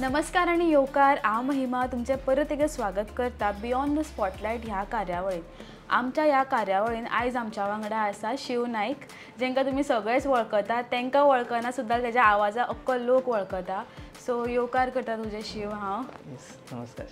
नमस्कार आनी येवकार. हांव महिमा तुमचें परत एकदां स्वागत करता बियॉन्ड the spotlight ह्या कार्यावळींत. आमच्या ह्या कार्यावळीन आयज आमच्या वांगडा आसा शिव नायक, जेंकां तुमी सगळेच वळखता. तांकां वळखना सुद्दां तेज्या आवाजा अक्को लोक वळखता. सो येवकार करता तुजें शिव हांव. नमस्कार.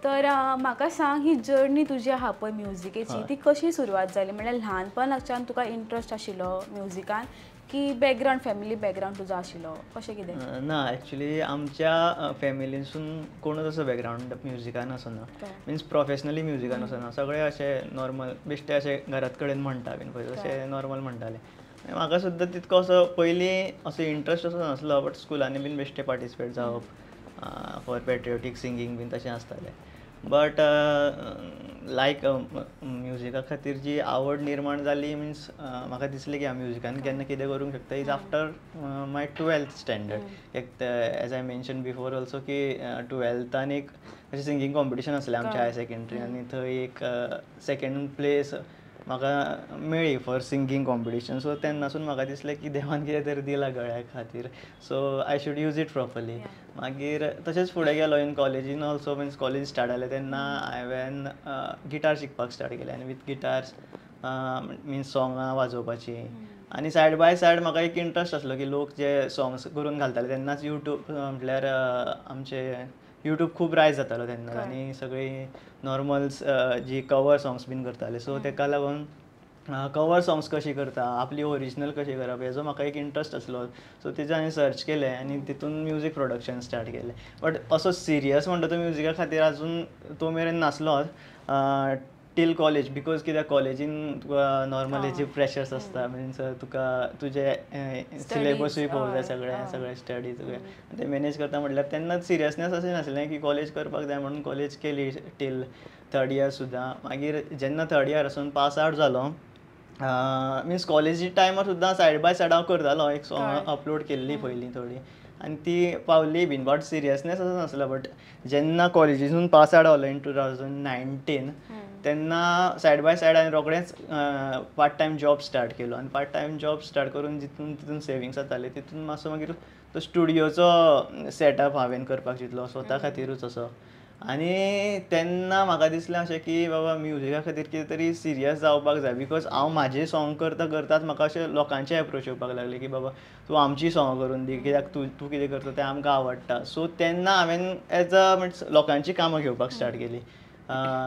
तर म्हाका सांग, ही जर्नी तुजी आहा पळय म्युजिकेची, ती कशी सुरवात जाली? म्हणल्यार ल्हानपणाच्यान तुका इंट्रस्ट आशिल्लो म्युजिकान की बॅकग्रावंड, फॅमिली बॅकग्रावंड तुजो आशिल्लो, कशें कितें? ना, एक्चुली आमच्या फॅमिलीनसून कोणूच असो बॅकग्रावंड म्युजिकान आसना, मिन्स प्रोफेशनली म्युजिकान आसना. सगळे अशे नॉर्मल बेश्टे अशे घरात कडेन म्हणटा बीन पळय तशे नॉर्मल म्हणटाले. म्हाका सुद्दां तितको असो पयलीं असो इंट्रस्ट असो नासलो, बट स्कुलांनी बीन बेश्टे पार्टिसिपेट जावप फॉर पेट्रियोटीक सिंगींग बीन तशें आसतालें. बट लायक म्युजिका खातीर जी आवड निर्माण जाली, मिन्स म्हाका दिसलें की हांव म्युजिकान केन्ना कितें करूंक शकता, is after my 12th standard. एक as I mention before also की टुवेल्थान एक अशें सिंगींग कॉम्पिटिशन आसलें आमच्या हायर सेकेंडरी, आनी थंय एक सेकेंड प्लेस म्हाका मेळ्ळी फॉर सिंगींग कॉम्पिटिशन. सो तेन्नासून म्हाका दिसलें की देवान कितें तरी दिलां गळ्या खातीर, so I should use it properly. मागीर तशेंच फुडें गेलो इन कॉलेजीन ऑल्सो, मिन्स कॉलेज स्टार्ट जालें तेन्ना हांवें गिटार शिकपाक स्टार्ट केलें, आनी विथ गिटार्स मिन्स सोंगां वाजोवपाची. आनी सायड बाय सायड म्हाका एक इंट्रस्ट आसलो की लोक जे सोंग्स करून घालताले तेन्नाच यूट्यूब म्हटल्यार आमचे यूट्यूब खूब रायज जातालो तेन्ना, आनी सगळीं नॉर्मल्स जी कवर सोंग्स बीन करताले. सो तेका लागून कवर सोंग्स कशी करता, आपली ओरिजिनल कशी करप, हेजो म्हाका एक इंट्रस्ट आसलो. सो तेजें हांवें सर्च केलें आनी तितून म्युजीक प्रोडक्शन स्टार्ट केलें. बट असो सिरियस म्हणटा तो म्युजिका खातीर आजून तो मेरेन नासलोच टील कॉलेज, because कित्याक कॉलेजीन तुका नॉर्मली जे प्रेशर्स आसता, मिन्स तुका तुजे सिलेबसूय पळोवंक जाय, सगळें सगळें स्टडी तुवें तें मॅनेज करता म्हटल्यार तेन्ना सिरियसनेस अशें नासलें की कॉलेज करपाक जाय म्हणून कॉलेज केली टील थर्ड इयर सुद्दां. मागीर जेन्ना थर्ड इयर आसून पास आवट जालो, मिन्स कॉलेजी टायमार सुद्दां सायड बाय सायड हांव करतालो, एक सॉंग अपलोड केल्ली पयलीं थोडी आनी ती पावली बीन, बट सिरियसनेस असो नासलो. बट जेन्ना कॉलेजीसून पास आवट जालो इन 2019, तेन्ना सायड बाय सायड हांवें रोखडेंच पार्ट टायम जॉब स्टार्ट केलो, आनी पार्ट टायम जॉब स्टार्ट करून जितून तितून सेविंग्स जाताले तितून मातसो मागीर तो स्टुडियोचो सेटअप हांवें करपाक चिंतलो स्वता खातीरूच असो. आनी तेन्ना म्हाका दिसलें अशें की बाबा म्युजिका खातीर कितें तरी सिरियस जावपाक जाय, because हांव म्हाजें सॉंग करता करताच म्हाका अशें लोकांचे एप्रोच येवपाक लागले की बाबा तूं आमची सॉंग करून दी, कित्याक तूं तूं कितें करता तें आमकां आवडटा. सो तेन्ना हांवें एज अ मिन्स लोकांची कामां घेवपाक स्टार्ट केली,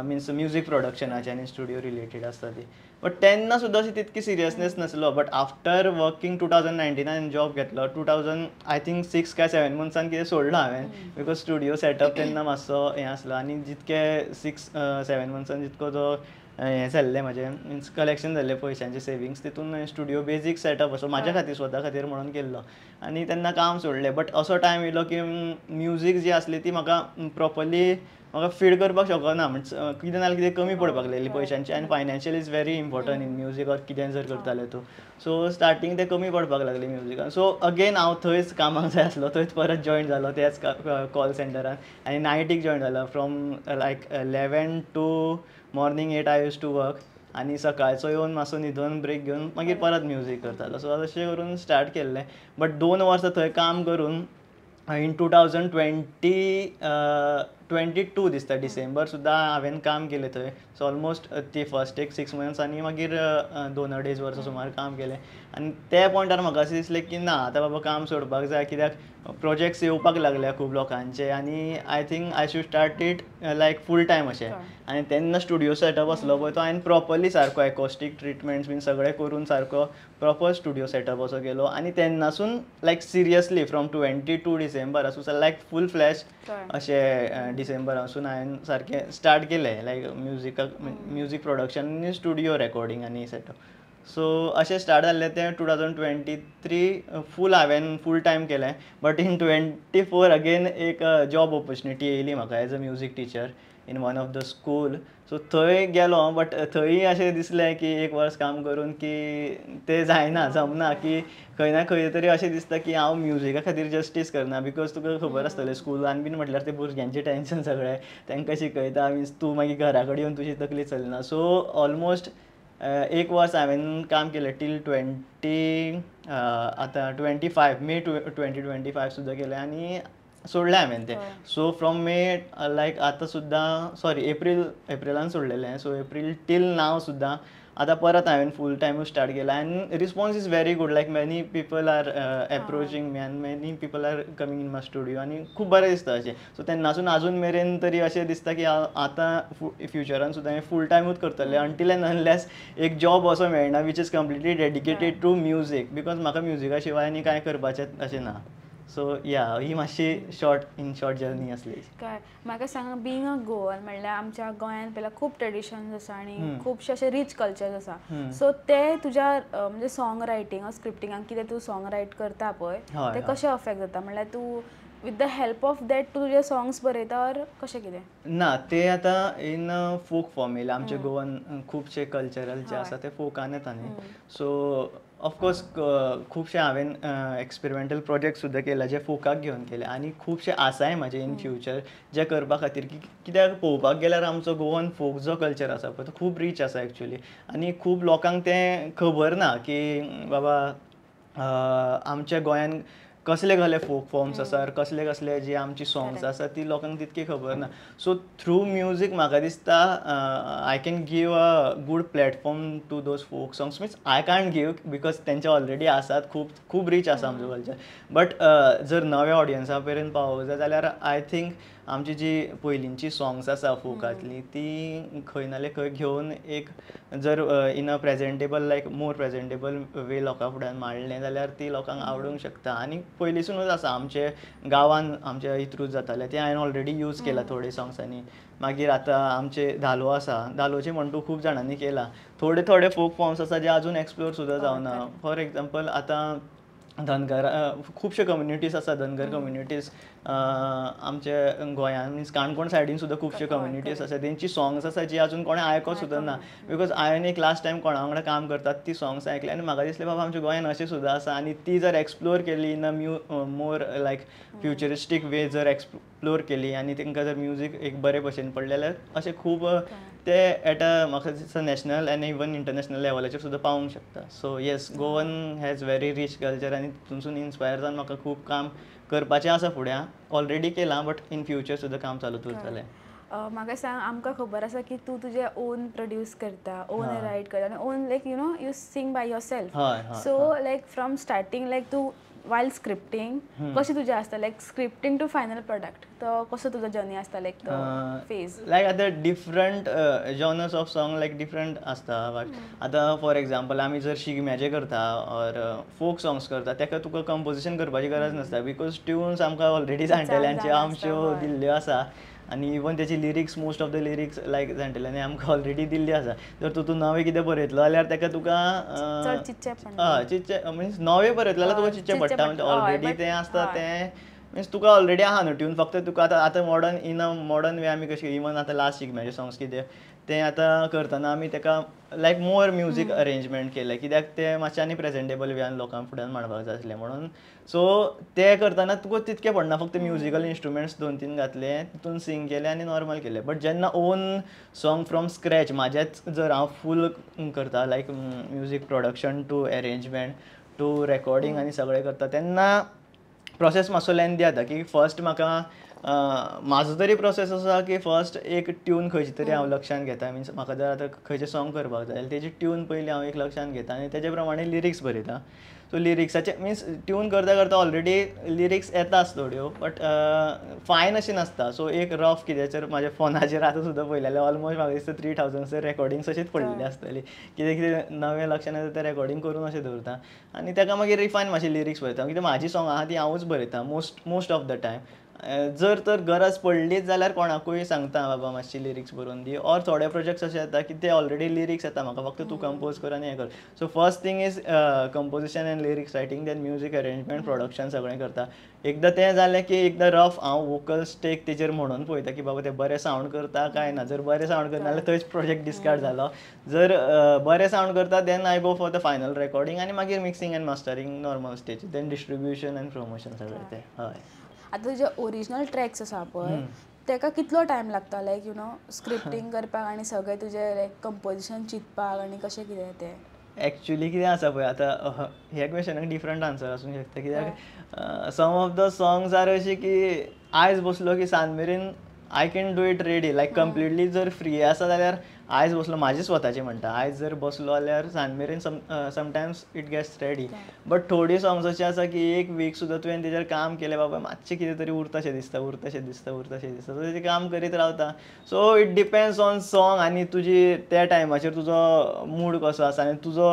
मिन्स म्युजीक प्रोडक्शनाचे आनी स्टुडियो रिलेटेड आसता ती. बट तेन्ना सुद्दां अशी तितकी सिरियसनेस नासलो. बट आफ्टर वर्किंग 2019 हांवें जॉब घेतलो, 2000 I think 6 काय 7 मंथ्सान कितें सोडलो हांवें, because studio setup तेन्ना मातसो हें आसलो, आनी जितके 6-7 मंथ्सान जितको तो हें जाल्लें म्हाजें मिन्स कलेक्शन जाल्लें पयशांचें सेविंग्स, तितून स्टुडियो बेजीक सेटअप असो म्हाज्या खातीर स्वता खातीर म्हणून केल्लो, आनी तेन्ना काम सोडलें. बट असो टायम येयलो की म्युजीक जी आसली ती म्हाका प्रोपरली म्हाका फीड करपाक शकना, मिन्स कितें ना कितें कमी पडपाक लागली पयशांची, आनी financial is very important in music or कितें जर करताले तूं. सो स्टार्टींग तें कमी पडपाक लागली म्युजिकान. सो अगेन हांव थंयच कामाक जाय आसलो, थंयच परत जॉयन जालो त्याच कॉल सेंटरान, आनी नायटीक जॉयन जालो from like 11 to morning 8 I use to work, आनी सकाळचो येवन मातसो न्हिदून ब्रेक घेवन मागीर परत म्युजीक करतालो. सो तशें करून स्टार्ट केल्लें. बट 2 वर्सां थंय काम करून इन 2022 दिसता डिसेंबर सुद्दां हांवें काम केलें थंय. सो ऑलमोस्ट ती फर्स्ट एक 6 मंथ्स आनी मागीर 2-2.5 वर्सां सुमार काम केलें. आनी त्या पॉयंटार म्हाका अशें दिसलें की ना आतां बाबा काम सोडपाक जाय, कित्याक प्रोजेक्ट्स येवपाक लागले खूब लोकांचे, आनी I think I should start it like full time अशें. आनी तेन्ना स्टुडियो सेटअप आसलो पळय तो हांवें प्रोपरली सारको एकॉस्टीक ट्रिटमेंट्स बीन सगळें करून सारको प्रोपर स्टुडियो सेटअप असो केलो. आनी तेन्नासून लायक सिरियसली फ्रॉम 22 डिसेंबरासून लायक फूल फ्लॅश अशें डिसेंबरासून हांवें सारकें स्टार्ट केलें लायक म्युजिकाक, म्युजीक प्रोडक्शन आनी स्टुडियो रेकॉर्डिंग आनी सेटअप. सो अशें स्टार्ट जाल्लें तें 2023 फूल हांवें फूल टायम केलें. बट इन 24 अगेन एक जॉब ऑपॉर्च्युनिटी येयली म्हाका as a music teacher in one of the school. So थंय गेलो, बट थंय अशें दिसलें की एक वर्स काम करून की तें जायना, जमना, की खंय ना खंय तरी अशें दिसता की हांव म्युजिका खातीर जस्टीस करना, because तुका खबर आसतलें स्कुलान बीन म्हटल्यार ते भुरग्यांचें टेंशन सगळें, तांकां शिकयता मिन्स तूं मागीर घरा कडेन येवन तुजी तकली चलना. सो ऑलमोस्ट एक वर्स हांवें काम केलें टील 20 आतां 25 मे 2025 सुद्दां केलें. आनी सोडलें हांवें तें. सो फ्रॉम मे लायक आतां सुद्दां, सॉरी, एप्रिलान सोडलेलें, सो एप्रील टील नाव सुद्दां आतां परत हांवें फूल टायमूच स्टार्ट केला आनी response is very good. Like many people are approaching me and many people are coming in my studio आनी खूब बरें दिसता अशें. सो तेन्नासून आजून मेरेन तरी अशें दिसता की हांव आतां फ्युचरान सुद्दां हें फूल टायमूच करतलें, अंटील एंड अनलेस एक जॉब असो मेळना which is completely dedicated to music, because म्हाका म्युजिका शिवाय आनी कांय करपाचें अशें ना. सो या, ही मातशी शॉर्ट इन शॉर्ट जर्नी आसली. कळ्ळें. म्हाका सांग, बीइंग अ गोवन म्हणल्यार आमच्या गोंयांत पहिला खूब ट्रेडिशन्स आसा आनी खुबशे अशे रीच कल्चर्स आसा. सो ते तुज्या म्हणजे सॉंग रायटींग ऑर स्क्रिप्टिंगाक, कितें तूं सॉंग रायट करता पळय, ते कशें अफेक्ट जाता? म्हणल्यार तूं with the help of that तूं तुजे सॉंग्स बरयता ऑर कशें कितें? ना, ते आतां इन फोक फॉर्म येयले. आमचे गोवन खुबशे कल्चरल जे आसा ते फोकान येता न्ही. सो ऑफकोर्स खुबशे हांवें एक्सपेरिमेंटल प्रोजेक्ट सुद्दां केला जे फोकाक घेवन केले आनी खुबशे आसाय म्हाजे इन फ्युचर जे करपा खातीर, की कित्याक पळोवपाक गेल्यार आमचो गोवन फोक जो कल्चर आसा पळय तो खूब रीच आसा एक्चुली आनी खूब लोकांक तें खबर ना की बाबा आमच्या गोंयान कसले कसले फोक फॉर्म्स आसा, कसले कसले जी आमची सॉंग्स आसा ती लोकांक तितकी खबर ना. सो थ्रू म्युजीक म्हाका दिसता I can give a good platform to those folk songs. Means I can't give because तेंचे ऑलरेडी आसात, खूब खूब रीच आसा आमचो कल्चर, बट जर नव्या ऑडियन्सा मेरेन पावोवंक जाय जाल्यार I think आमची जी पयलींची सॉंग्स आसा फोकांतली ती खंय नाल्यार खंय घेवन एक जर in a presentable, like more presentable way लोकां फुड्यान मांडलें जाल्यार ती लोकांक आवडूंक शकता. आनी पयलींसुनूच आसा, आमचे गांवान आमच्या इत्रूज जाताले ते हांवें ऑलरेडी यूज केला थोडे सॉंग्सांनी. मागीर आतां आमचे धालो आसा, धालोचे म्हण तूं खूब जाणांनी केला. थोडे थोडे फोक फॉर्म्स आसा जे आजून एक्सप्लोर सुद्दां जावना. फॉर एग्जाम्पल, आतां धनगर खुबशे कम्युनिटीज आसा, धनगर कम्युनिटीज आमचे गोंयान, मिन्स काणकोण सायडीन सुद्दां खुबशे कम्युनिटीज आसा, तेंची सॉंग्स आसा जी आजून कोणें आयको सुद्दां ना. Because हांवें एक लास्ट टायम कोणा वांगडा काम करतात ती सॉंग्स आयकली आनी म्हाका दिसलें बाबा आमच्या गोंयान अशें सुद्दां आसा आनी ती जर एक्सप्लोर केली in a more like futuristic way जर एक्सप्लोर केली आनी तांकां जर म्युजीक एक बरे भशेन पडलें जाल्यार अशें खूब ते एट अ म्हाका दिसता नॅशनल आनी इवन इंटरनॅशनल लेवलाचेर सुद्दां पावूंक शकता. So yes, Goan has very rich culture आनी तितूनसून इन्स्पायर जावन म्हाका खूब काम करपाचें आसा फुडें. ऑलरेडी केलां बट इन फ्युचर सुद्दां काम चालूच उरतलें. म्हाका सांग, आमकां खबर आसा की तूं तुजें ओन प्रोड्यूस करता, ओन रायट करता आनी own like you sing by yourself. So like from starting, like तूं वायल स्क्रिप्टींग कशें तुजें आसता, like scripting to final product, तो कसो तुजो जर्नी आसता, लायक तो फेज? लायक आतां different genres of song like different आसता. आतां फॉर एग्जाम्पल आमी जर शिगम्याचें करता ऑर फोक सॉंग्स करता तेका तुका कंपोजिशन करपाची गरज नासता, because tunes आमकां ऑलरेडी जाणटेल्यांच्यो आमच्यो दिल्ल्यो आसा आनी इवन तेची lyrics, most of the lyrics like जाणटेल्यांनी आमकां ऑलरेडी दिल्ली आसा. जर तूं नवें कितें बरयतलो जाल्यार तेका तुका चिंतचें, मिन्स नवें बरयतलो जाल्यार तुका चिंतचें पडटा, म्हणजे ऑलरेडी तें आसता तें मिन्स तुका ऑलरेडी आहा न्हू ट्यून, फक्त तुका आतां आतां modern in a modern way आमी कशें इवन आतां लास्ट शिगम्याचे सॉंग्स कितें तें आतां करतना आमी तेका लायक मोर म्युजीक अरेंजमेंट केलें, कित्याक तें मातशें आनी प्रेजेंटेबल वेयान लोकां फुड्यान मांडपाक जाय आसलें म्हणून. सो तें करतना तुका तितकें पडना, फक्त म्युजिकल इन्स्ट्रुमेंट्स 2-3 घातले, तितून सिंग केलें आनी नॉर्मल केलें. बट जेन्ना ओन सॉंग फ्रॉम स्क्रॅच म्हाजेंच जर हांव फूल करता, like music production to arrangement to recording आनी सगळें करता तेन्ना प्रोसेस मातसो लेंदी जाता. की फर्स्ट म्हाका म्हाजो तरी प्रोसेस आसा की फर्स्ट एक ट्यून खंयची तरी हांव लक्षांत घेता, मिन्स म्हाका जर आतां खंयचें सॉंग करपाक जाय जाल्यार तेजी ट्यून पयलीं हांव एक लक्षांत घेता आनी तेजे प्रमाणे लिरिक्स बरयता. सो लिरिक्साचे मिन्स ट्यून करता करता ऑलरेडी लिरिक्स येताच थोड्यो, बट फायन अशें नासता. सो एक रफ कित्याचेर म्हाज्या फोनाचेर आतां सुद्दां पळयलें जाल्यार ऑलमोस्ट म्हाका दिसता 3000 रेकॉर्डिंग्स अशीच पडलेली आसतली. कितें कितें नवें लक्षांत येता तें रेकॉर्डिंग करून अशें दवरता आनी तेका मागीर रिफायन मातशें लिरिक्स बरयता. कित्याक म्हाजी सॉंग आहा ती हांवूच बरयता मोस्ट ऑफ the time. जर तर गरज पडलीच जाल्यार कोणाकूय सांगता बाबा मातशी लिरिक्स बरोवन दी, ऑर थोडे प्रोजेक्ट्स अशे येता की ते ऑलरेडी लिरिक्स येता म्हाका, फक्त तूं कंपोज कर आनी हें कर. So first thing is composition and lyrics writing, then music arrangement, production सगळें करता. एकदां तें जालें की एकदां रफ हांव वोकल्स टेक तेजेर म्हणून पळयता की बाबा ते बरें सावंड करता काय ना. जर बरें सावंड करना जाल्यार थंयच प्रोजेक्ट डिस्कार्ड जालो. जर बरें सावंड करता then I go for the final recording आनी मागीर mixing and mastering normal stage, then distribution and promotion सगळें तें. हय, आतां तुजे ओरिजिनल ट्रॅक्स आसा पळय तेका कितलो टायम लागता, लायक you know scripting करपाक आनी सगळें तुजें लायक कंपोजिशन चिंतपाक आनी कशें कितें तें? एक्चुली कितें आसा पळय आतां ह्या क्वेशनाक डिफरंट आन्सर आसूंक शकता, कित्याक some of the songs are अशें की आयज बसलो की सांज मेरेन I can do it ready, like completely जर फ्री आसा जाल्यार आयज बसलो, म्हाजी स्वताची म्हणटा, आयज जर बसलो जाल्यार सांज मेरेन sometimes it gets ready. But थोडी सॉंग्स अशी आसा की एक वीक सुद्दां तुवें तेजेर काम केलें, बाबा मातशें कितें तरी उरताशें दिसता, उरताशें दिसता, उरताशें दिसता, सो तेजें काम करीत रावता. So it depends on song आनी तुजी त्या टायमाचेर तुजो मूड कसो आसा आनी तुजो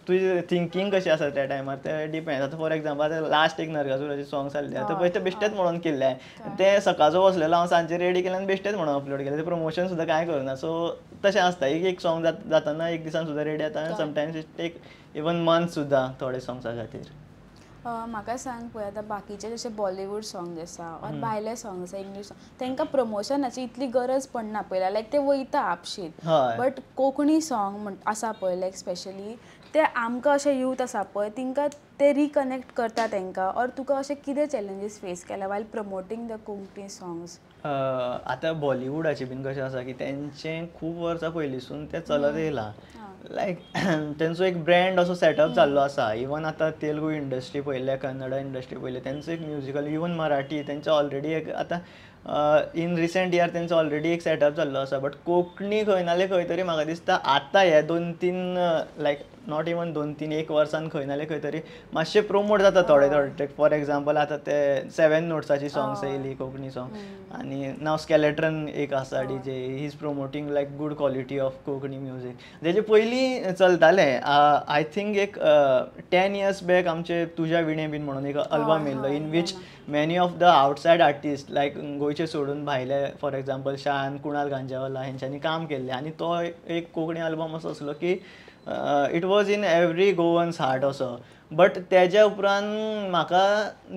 तुजी थिंकींग कशी आसा त्या टायमार, तें डिपेंड. आतां फॉर एग्जाम्पल आतां लास्ट एक नरकासुराचें सॉंग जाल्लें, आतां पळय तें बेश्टेंच म्हणून केल्लें, तें सकाळचो बसलेलो हांव सांजचें रेडी केलें आनी बेश्टेंच म्हणून अपलोड केलें, तें प्रमोशन सुद्दां कांय करूना. सो तशें आसता, एक एक सॉंग जाताना एक दिसान सुद्दां रेडी जाता, sometimes it take even month सुद्दां थोडे सॉंग्सा खातीर. म्हाका सांग पळय, आतां बाकीचे जशे बॉलिवूड सॉंग्स आसा ऑर भायले सॉंग्स आसा, इंग्लीश सॉंग, तांकां प्रमोशनाची इतली गरज पडना पयल्या, लायक ते वयता आपशीत. बट कोंकणी सॉंग म्हण आसा पळय, लायक स्पेशली ते आमकां अशे यूथ आसा पळय तांकां ते रिकनेक्ट करता तांकां, ऑर तुका अशें कितें चॅलेंजीस फेस केल्या while promoting the Konkani songs? आतां बॉलिवूडाचें बीन कशें आसा की तेंचें खूब वर्सां पयलींसून तें चलत येयलां, लायक तेंचो एक ब्रँड असो सेटअप जाल्लो आसा. इवन आतां तेलुगू इंडस्ट्री पळयल्या, कन्नडा इंडस्ट्री पळयल्या, तेंचो एक म्युजिकल, इवन मराठी तेंचो ऑलरेडी एक आतां इन रिसेंट इयर तेंचो ऑलरेडी एक सेटअप जाल्लो आसा. बट कोंकणी खंय नाल्यार खंय तरी म्हाका दिसता आतां हे दोन तीन, लायक not even दोन तीन, एक वर्सान खंय नाल्यार खंय तरी मातशें प्रोमोट जाता थोडे थोडे ट्रॅक. फॉर एग्जाम्पल आतां ते 7 नोट्साची सॉंग्स येयली कोंकणी सॉंग, आनी नाव स्केलेट्रन एक आसा DJ, he is promoting like good quality of Konkani music. तेजे पयलीं चलतालें, I think एक 10 इयर्स बॅक आमचे तुज्या विणे बीन म्हणून एक अल्बम येयल्लो, in which many of the outside artist like गोंयचे सोडून भायले, फॉर एग्जाम्पल शान, कुणाल गांजावाला हेंच्यांनी काम केल्लें. आनी तो एक कोंकणी अल्बम असो आसलो की it was in every Goan's heart असो. बट तेज्या उपरांत म्हाका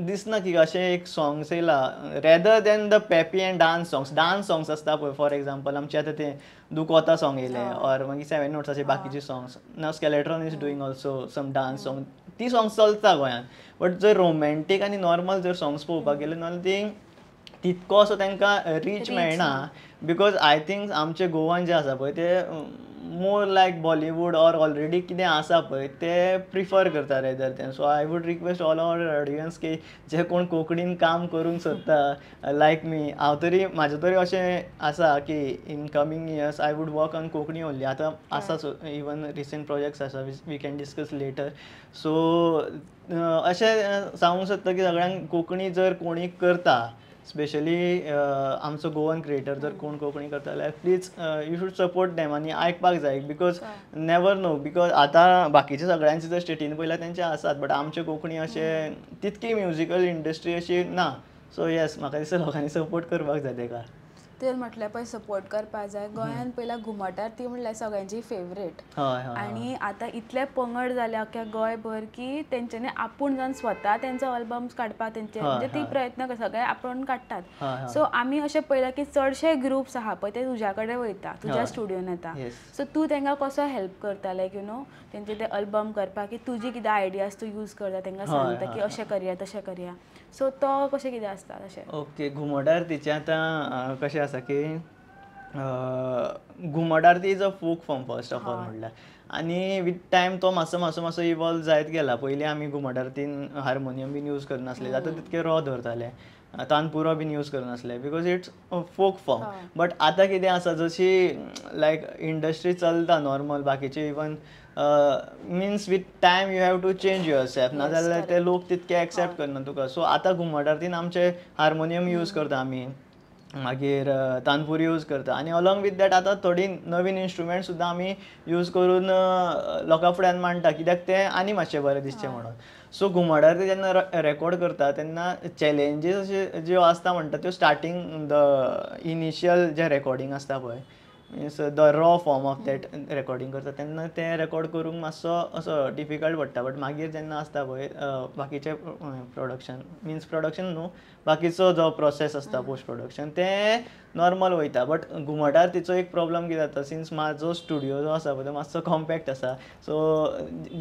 दिसना की अशें एक सॉंग्स येयला rather than the peppy and dance songs. Dance songs आसता पळय, फॉर एग्जाम्पल आमचें आतां तें दुकोता सॉंग येयलें, ऑर मागीर 7 नोट्साचे बाकीचे songs. Now Skeletron is doing also some dance song, ती सॉंग्स चलता गोंयांत. बट जर रोमॅन्टीक आनी नॉर्मल जर सॉंग्स पळोवपाक गेले नाल्यार ती तितको असो तांकां रीच मेळना, because I think आमचे गोवान जे आसा पळय ते more like Bollywood or already कितें आसा पळय ते प्रिफर करता rather than. So I would request all our audience की जे कोण कोंकणीन काम करूंक सोदता लायक मी, हांव तरी म्हाजें तरी अशें आसा की in coming years I would work on Konkani only. आतां आसा इवन रिसंट प्रोजेक्ट्स आसा we can discuss later. So अशें सांगूंक सोदता की सगळ्यांक कोंकणी जर कोणी करता, स्पेशली आमचो गोवन क्रिएटर जर कोण कोंकणी करता जाल्यार please you should support them आनी आयकपाक जाय, because never know, because आतां बाकीचे सगळ्यांचे जर स्टेटीन पळयल्यार तेंचे आसात, बट आमचे कोंकणी अशें तितकी म्युजिकल इंडस्ट्री अशी ना. सो येस, म्हाका दिसता लोकांनी सपोर्ट करपाक जाय तेका. ते म्हटल्यार पळय सपोर्ट करपाक जाय. गोंयांत पयल्या घुमट आरती म्हणल्यार सगळ्यांची फेवरेट, आनी आतां इतले पंगड जाले अख्ख्या गोंयभर की तेंच्यांनी आपूण जावन स्वता तेंचो अल्बम्स काडपाक तेंचे म्हणजे ती प्रयत्न सगळे आपूण काडटात. सो आमी अशें पळयलां की चडशे ग्रुप्स आहा पळय ते तुज्या कडेन वयता, तुज्या स्टुडियोन येता. सो तूं तांकां कसो हेल्प करता, लायक you know तेंचे ते अल्बम करपाक, की तुजी कितें आयडियाज तूं यूज करता, तांकां सांगता की अशें करया तशें करया, सो तो कशें कितें आसता तशें? ओके, घुमट आरतीचें आतां कशें आसा की Ghumat Aarti is a folk form first of all म्हणल्यार, आनी विथ टायम तो मातसो मातसो मातसो इवॉल्व जायत गेला. पयलीं आमी घुमट आरतीन हार्मोनियम बीन यूज करनासले, आतां तितके रॉ धरताले, तानपुरो बीन यूज करनासले, because it's folk form. But आतां कितें आसा, जशी लायक इंडस्ट्री चलता नॉर्मल बाकीचे, even means with time you have to change yourself, नाजाल्यार ते लोक तितके एक्सेप्ट करना तुका. सो आतां घुमट आरतीन आमचे हार्मोनियम यूज करता आमी, मागीर तानपुरी यूज करता, आनी अलॉंग विथ that आतां थोडी नवीन इन्स्ट्रुमेंट सुद्दां आमी यूज करून लोकां फुड्यान मांडटा, कित्याक तें आनी मातशें बरें दिसचें म्हणून. सो घुमट आरती जेन्ना रेकॉर्ड करता तेन्ना चॅलेंजीस अशे ज्यो आसता म्हणटा त्यो स्टार्टींग the initial जें रेकॉर्डींग आसता पळय, means the raw form of that recording करता तेन्ना तें रेकॉर्ड करूंक मातसो असो डिफिकल्ट पडटा. बट मागीर जेन्ना आसता पळय बाकीचें प्रोडक्शन, मिन्स प्रोडक्शन न्हू, बाकीचो जो प्रोसेस आसता पोस्ट प्रोडक्शन तें नॉर्मल वयता. बट घुमट आरतीचो एक प्रॉब्लम कितें जाता, सिन्स म्हाजो स्टुडियो जो आसा पळय तो मातसो कॉम्पॅक्ट आसा, सो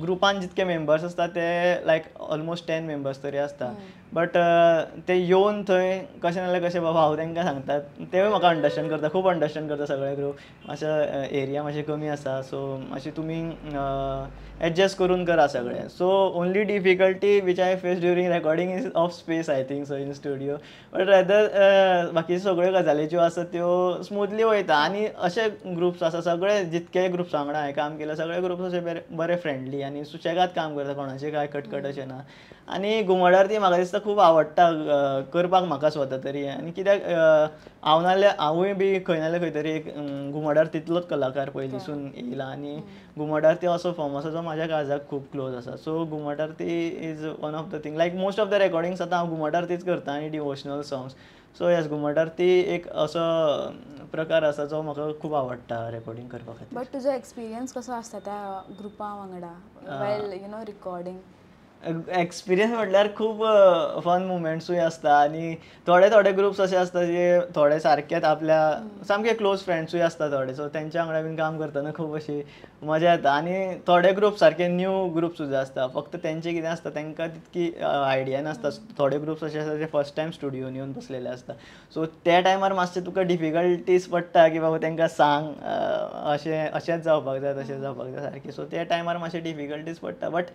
ग्रुपान जितके मेंबर्स आसता ते लायक ऑलमोस्ट 10 मेंबर्स तरी आसता. बट ते येवन थंय कशें नाल्यार कशें बाबा हांव तांकां सांगता, तेवूय म्हाका अंडरस्टँड करता, खूब अंडरस्टँड करता सगळे ग्रूप. मातशे एरिया मातशें कमी आसा, सो मातशें तुमी एडजस्ट करून करा सगळें. So only difficulty which I face during recording is of space, I think so, in studio. But rather बाकी सगळ्यो गजाली ज्यो आसा त्यो स्मुथली वयता. आनी अशे ग्रुप्स आसा सगळे, जितके ग्रुप्सा वांगडा हांवें काम केलां सगळे ग्रुप्स अशे बरे फ्रेंडली आनी सुशेगाद काम करता, कोणाचें कांय कटकट अशें ना. आनी घुमट आरती म्हाका दिसता खूब आवडटा करपाक म्हाका स्वता तरी. आनी कित्याक हांव नाल्यार हांवूय बी खंय नाल्यार खंय तरी एक घुमट आरतींतलोच कलाकार पयलींसून येयला आनी घुमट आरती असो फॉर्म आसा जो म्हाज्या काळजाक खूब क्लोज आसा. सो घुमट आरती is one of the thing, like most of the recordings आतां हांव घुमट आरतीच करता आनी डिवोशनल सॉंग्स. सो येस, घुमट आरती एक असो प्रकार आसा जो म्हाका खूब आवडटा रेकॉर्डिंग करपा खातीर. बट तुजो एक्सपिरियन्स कसो आसता त्या ग्रुपा वांगडा वायल you know recording? Experience म्हटल्यार खूब फन मुमेंट्सूय आसता आनी थोडे थोडे ग्रुप्स अशे आसता जे थोडे सारकेच आपल्या सामके क्लोज फ्रेंड्सूय आसता थोडे, सो तेंच्या वांगडा बीन काम करतना खूब अशी मजा येता. आनी थोडे ग्रुप सारके न्यू ग्रुप सुद्दां आसता, फक्त तेंचे कितें आसता तेंकां तितकी आयडिया नासता. थोडे ग्रुप्स अशे आसता जे फर्स्ट टायम स्टुडियोन येवन बसलेले आसता, सो त्या टायमार मातशें तुका डिफिकल्टीज पडटा की बाबा तेंकां सांग अशें अशेंच जावपाक जाय, तशें जावपाक जाय सारकें. सो त्या टायमार मातशें डिफिकल्टीज पडटा, बट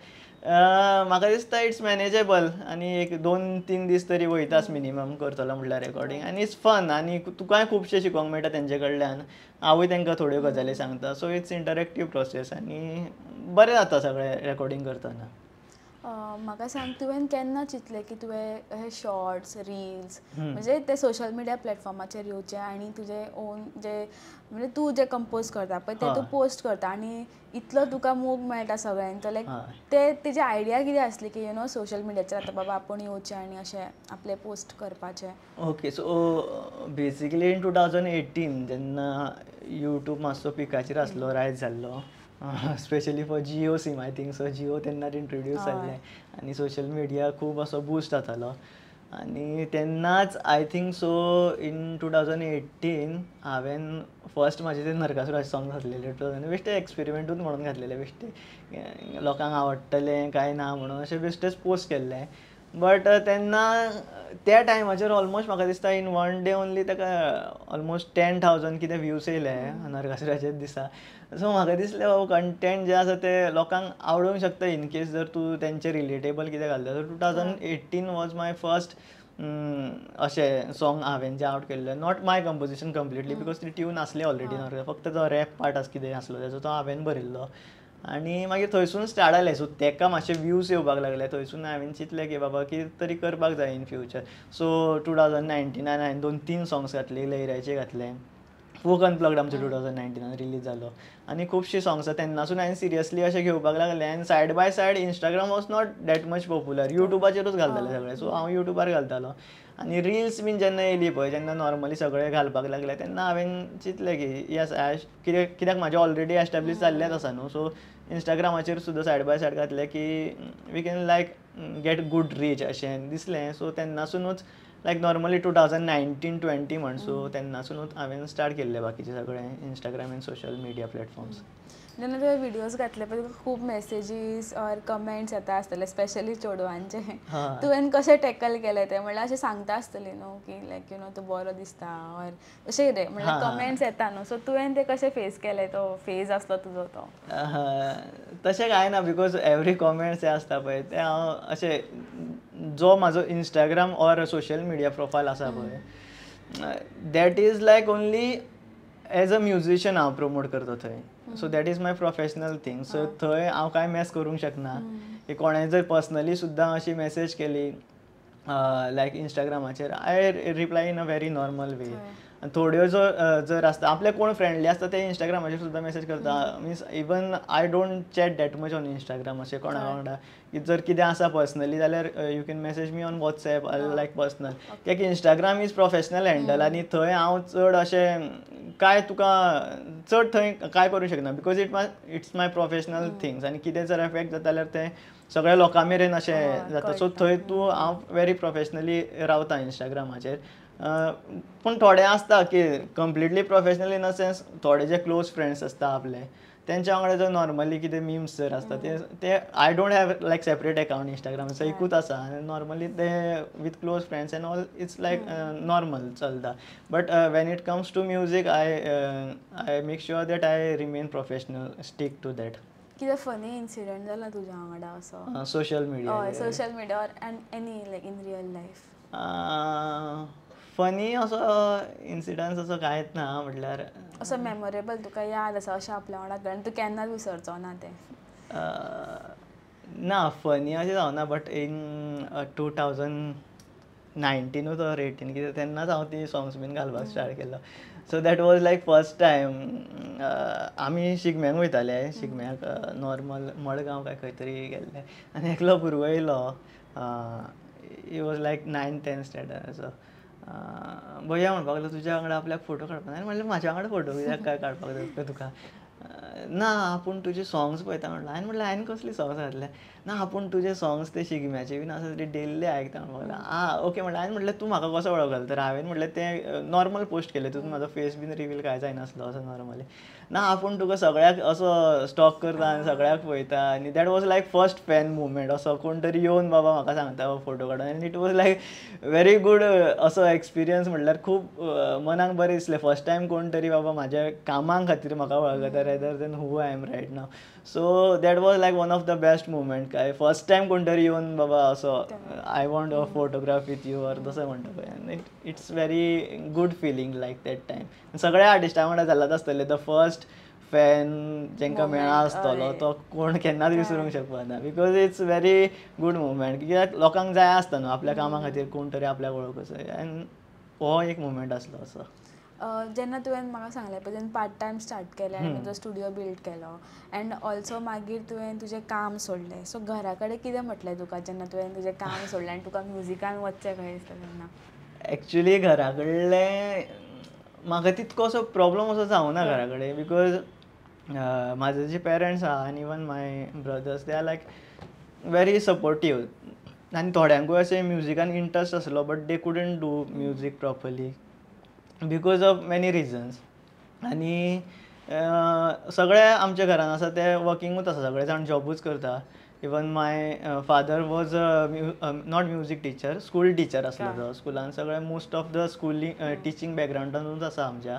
म्हाका दिसता it's manageable. आनी एक 2-3 दीस तरी वयताच मिनिमम करतलो म्हटल्यार रेकॉर्डिंग, आनी it's fun आनी तुकाय खुबशें शिकोंक मेळटा तेंचे कडल्यान, हांवूय तेंकां थोड्यो गजाली सांगता. सो it's interactive process आनी बरें जाता सगळें रेकॉर्डिंग करतना. म्हाका सांग, तुवें केन्ना चिंतलें की तुवें हे शॉर्ट्स रिल्स म्हणजे ते सोशल मिडिया प्लॅटफॉर्माचेर येवचे आनी तुजें ओन जे म्हणजे तूं जे कंपोज करता पळय ते तूं पोस्ट करता आनी इतलो तुका मोग मेळटा सगळ्यांचो, लायक ते तेजी आयडिया कितें आसली की you know social मिडियाचेर आतां बाबा आपूण येवचें आनी अशें आपलें पोस्ट करपाचें? ओके, सो बेसिकली इन 2018 जेन्ना यूट्यूब मातसो पिकाचेर आसलो, रायज जाल्लो, specially for Jio SIM, I think so Jio तेन्ना इंट्रोड्यूस जाल्लें आनी सोशल मिडिया खूब असो बूस्ट जातालो. आनी तेन्नाच I think so in 2018 हांवें फर्स्ट म्हाजें तें नरकासुराचें सॉंग घातलेलें 2000, बेश्टें एक्सपेरिमेंटूच म्हणून घातलेलें, बेश्टें लोकांक आवडटलें काय ना म्हणून अशें बेश्टेंच पोस्ट केल्लें. बट तेन्ना त्या टायमाचेर ऑलमोस्ट म्हाका दिसता इन वन डे ओन्ली ताका ऑलमोस्ट 10,000 कितें व्यूज येयले नरकासुराच्याच दिसा. सो म्हाका दिसलें बाबा कंटेंट जें आसा तें लोकांक आवडूंक शकता इन केस जर तूं तेंचे रिलेटेबल कितें घालता. सो 2018 वॉज my first अशें सॉंग हांवें जें आवट केल्लें, not my composition completely because ती ट्यून आसली ऑलरेडी, फक्त तो रॅप पार्ट आसा कितें आसलो तेजो तो हांवें बरयल्लो. आनी मागीर थंयसून स्टार्ट जालें. सो तेका मातशे व्यूज येवपाक लागले, थंयसून हांवें चिंतलें की बाबा कितें तरी करपाक जाय इन फ्युचर. सो 2019 हांवें 2-3 सॉंग्स घातली, लहराचे घातले, फोक अनप्लग्ड आमचो 2019 रिलीज जालो आनी खुबशीं सॉंग्स तेन्नासून हांवें सिरियसली अशें घेवपाक लागलें. आनी side by side Instagram was not that much popular, युट्यूबाचेरूच घालताले सगळे, सो हांव युट्यूबार घालतालो. आनी रिल्स बीन जेन्ना येयली पळय, जेन्ना नॉर्मली सगळे घालपाक लागले तेन्ना हांवें चिंतलें की येस I कित्याक म्हाजें ऑलरेडी एस्टेब्लीश जाल्लेंच आसा न्हू, सो इंस्टाग्रामाचेर सुद्दां सायड बाय सायड घातलें की we can like get good reach अशें दिसलें. सो तेन्नासुनूच लायक नॉर्मली 2019-20 म्हण, सो तेन्नासुनूच हांवें स्टार्ट केल्लें बाकीचें सगळें Instagram and social media platforms. जेन्ना तुवें व्हिडियोज घातले पळय तुका खूब मॅसेजीस ऑर कमेंट्स येता आसतले, स्पेशली चेडवांचे, तुवें कशें टॅकल केलें तें? म्हणल्यार अशें सांगता आसतलें न्हू की लायक you know तूं बरो दिसता ऑर अशें कितें, म्हणल्यार कमेंट्स येता न्हू, सो तुवें तें कशें फेस केलें, तो फेज आसलो तुजो तो? तशें कांय ना, because every comments जे आसता पळय ते हांव अशें जो म्हाजो Instagram or social media profile आसा पळय that is like only as a musician हांव प्रमोट करता थंय. So that is my professional thing. So थंय हांव कांय मॅस करूंक शकना की कोणें जर पर्सनली सुद्दां अशी मॅसेज केली लायक इंस्टाग्रामाचेर, I reply in a very normal way. आनी थोड्यो जो जर आसता आपले कोण फ्रेंडली आसता ते इंस्टाग्रामाचेर सुद्दां मॅसेज करता, means even I don't chat that much on Instagram अशें कोणा वांगडा की जर कितें आसा पर्सनली जाल्यार you can message me on WhatsApp like personal, कित्याक इंस्टाग्राम is professional handle आनी थंय हांव चड अशें काय तुका चड थंय काय करूंक शकना because it's my professional things आनी कितें जर एफेक्ट जाता जाल्यार तें सगळ्या लोकां मेरेन अशें जाता. सो थंय तूं हांव वेरी प्रोफेशनली रावता इंस्टाग्रामाचेर. पूण थोडे आसता की completely professional in a sense, थोडे जे क्लोज फ्रेंड्स आसता आपले तेंच्या वांगडा जर नॉर्मली कितें मिम्स जर आसता ते I don't have like separate account Instagram, so एकूच आसा आनी नॉर्मली ते with close friends and all it's like normal चलता. But when it comes to music I make sure that I remain professional, stick to that. कितें funny incident जाला तुज्या वांगडा असो social media? Social media or and any like in real life. Funny असो incidence असो कांयच ना, म्हटल्यार असो मेमोरेबल तुका याद आसा अशें आपल्या वांगडा घडलें तूं केन्नाच विसरचो ना तें? ना, फनी अशें जावना, बट इन 2019 or 18 कितें तेन्नाच हांव ती सॉंग्स बीन घालपाक स्टार्ट केलो. So that was like first time. आमी शिगम्याक वयताले, शिगम्याक नॉर्मल मडगांव काय खंय तरी गेल्ले आनी एकलो भुरगो येयलो, he was like 9th-10th standard असो. भैया म्हणपाक लागलो तुज्या वांगडा आपल्याक फोटो काडपाक जाय. म्हणलें म्हाज्या वांगडा फोटो कित्याक काय काडपाक जाय तुका? ना आपूण तुजे सॉंग्स पळयता म्हणलें. हांवें म्हणलें हांवें कसली सॉंग्स घातले? ना आपूण तुजे सॉंग्स ते शिगम्याचे बीन आसा ते डेली आयकता म्हणपाक लागलो. आं ओके म्हणलें. हांवें म्हणलें तूं म्हाका कसो वळखलो? तर हांवें म्हणलें तें नॉर्मल पोस्ट केलें, तितून म्हाजो फेस बीन रिवील कांय जायनासलो असो नॉर्मली. ना आपूण तुका सगळ्याक असो स्टॉक करता आनी सगळ्याक पळयता आनी that was like first fan moment असो कोण तरी येवन बाबा म्हाका सांगता फोटो काडून आनी it was like very good असो एक्सपिरियन्स. म्हटल्यार खूब मनाक बरें दिसलें फर्स्ट टायम कोण तरी बाबा म्हाज्या कामां खातीर म्हाका वळखता rather than who I am right now. So that was like one of the best moment. काय फर्स्ट टायम कोण तरी येवन बाबा असो I want a photograph with you or तशें म्हणटा पळय, आनी it's very good feeling like that time. सगळ्या आर्टिस्टां वांगडा जालात आसतलें, the first fan जेंकां मेळ्ळा आसतलो तो कोण केन्नाच विसरूंक शकना, because it's very good moment. कित्याक लोकांक जाय आसता न्हू आपल्या कामा खातीर कोण तरी आपल्याक वळखूंक जाय, आनी हो एक मुवमेंट आसलो असो. जेन्ना तुवें म्हाका सांगलें पळय तेन्ना पार्ट टायम स्टार्ट केलें आनी तुजो स्टुडियो बिल्ड केलो एंड ऑल्सो मागीर तुवें तुजें काम सोडलें, सो घरा कडेन कितें म्हटलें तुका जेन्ना तुवें तुजें काम सोडलें आनी तुका म्युजिकान वचचें कशें दिसलें तेन्ना? एक्चुली घरा कडलें म्हाका तितको असो प्रॉब्लम असो जावना घरा कडेन, because म्हाजे जे पेरंट्स आहा आनी even my brothers they are like very supportive. आनी थोड्यांकूय अशें म्युजिकान इंट्रस्ट आसलो but they couldn't do music properly because of many reasons. आनी सगळे आमच्या घरान आसा ते वर्किंगूच आसा, सगळे जाण जॉबूच करता. Even my father was not music teacher, school teacher आसलो तो. स्कुलान सगळे most of the schooling teaching बॅकग्रावंडानूच आसा आमच्या.